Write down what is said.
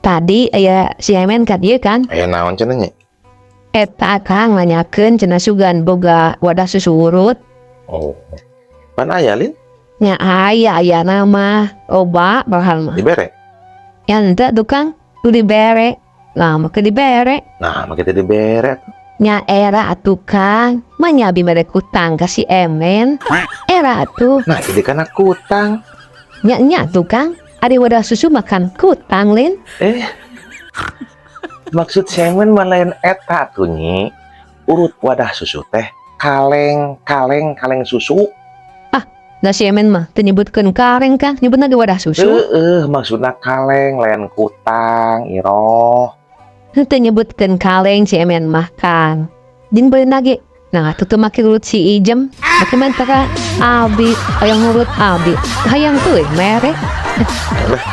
Tadi aya si Emen ka dieu kan? Aya naon cenah nya? Eta Kang, nanyakeun cenah sugan boga wadah susu urut. Oh. Pan aya, Lin? Nya aya, aya nama loba bahan mah. Dibere. Ya henteu tuh Kang, tuh dibere. Lah make dibere. Nah, make teu dibere atuh. Nya era atuh Kang, manya abi mere kutang ka si Emen. Era atuh. Nah, jadi kana kutang. Nya nya tuh Kang, ari wadah susu makan kutang lin. Eh. Maksud si Emen mah lain eta tuh, Nyi. Urut wadah susu teh kaleng, kaleng, kaleng susu. Nah, si Emen mah teu nyebutkeun kaleng Kang, nyebutna ge wadah susu. Heeh, maksudna kaleng lain kutang, Iroh. Teu nyebutkeun kaleng si Emen mah Kang. Jeung beunang ge. Nah, atuh teu make urut si Ijem, make menta ka abi, hayang urut abi. Hayang tuh mere. Lah,